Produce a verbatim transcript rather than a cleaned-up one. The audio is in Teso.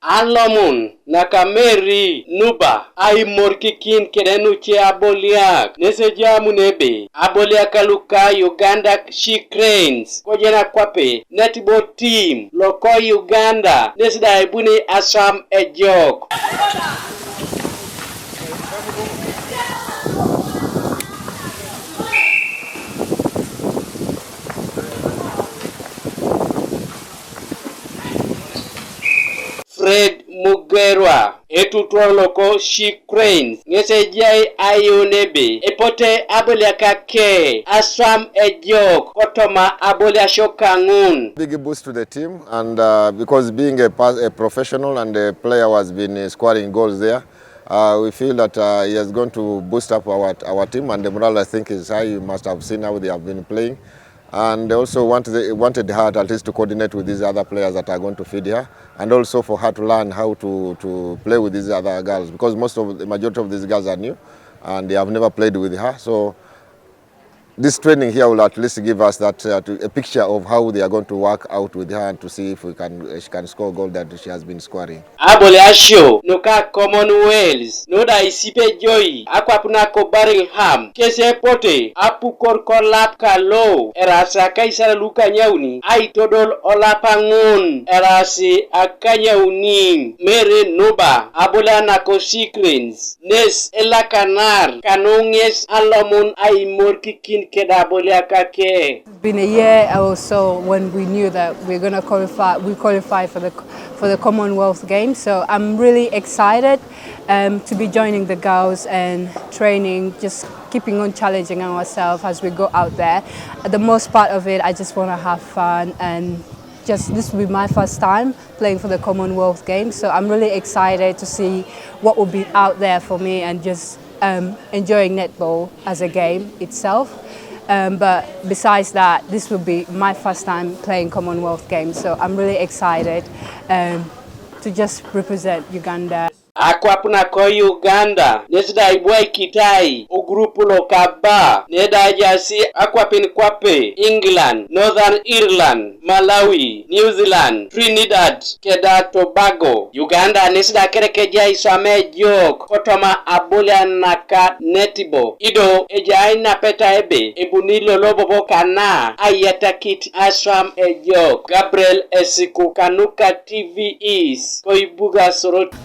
Alomon naka Mary Nuba aimorkikin kede nuce aboliak, nesejamun ebe aboliak luka Uganda She Cranes kojena kwape netball team loko Uganda, nes da ibuni aswam ejok. Fred Mugerwa, etutuo loko She Cranes, ŋes ejai ayuun ebe epote aboliak ke aswam ejok kotoma aboliasio kaŋun. Big boost to the team, and uh, because being a, pa- a professional and a player who has been uh, scoring goals there, uh, we feel that uh, he has gone to boost up our, our team, and the morale, I think, is high. You must have seen how they have been playing. And also want the, wanted her at least to coordinate with these other players that are going to feed her, and also for her to learn how to, to play with these other girls, because most of the majority of these girls are new and they have never played with her. So this training here will at least give us that uh, to, a picture of how they are going to work out with her, and to see if we can, she can score goal that she has been scoring. Aboliasio nuka Commonwealth nu da isipejoi akwap nako Birmingham, kes epote apukor kolap kalo, eraas akaisaare lukanyauni aitodol olap ŋun, eraas akanyauni. Mary Nuba, aboliak nako She Cranes, nes elakanar kanu ŋes alomon aimorkikin keda aboliak ke. Been a year or so when we knew that we're going to qualify, we qualify for the for the Commonwealth Games. So I'm really excited um, to be joining the girls and training, just keeping on challenging ourselves as we go out there. The most part of it, I just want to have fun, and just this will be my first time playing for the Commonwealth Games. So I'm really excited to see what will be out there for me, and just um, enjoying netball as a game itself. Um, but besides that, this will be my first time playing Commonwealth Games, so I'm really excited um, to just represent Uganda. Akwap nako Uganda, nes da ibwaikitai o group loka B, neda ejaasi akwapin kwape England, Northern Ireland, Malawi, New Zealand, Trinidad keda Tobago. Uganda nes da kereka ejai iswam ejok kotoma aboliak naka netball, ido ejai ainapeta ebe ebuni lolo bobo kana aiyatakit aswam ejok. Gabriel Esiku kanuka T V East, koibuga Soroti.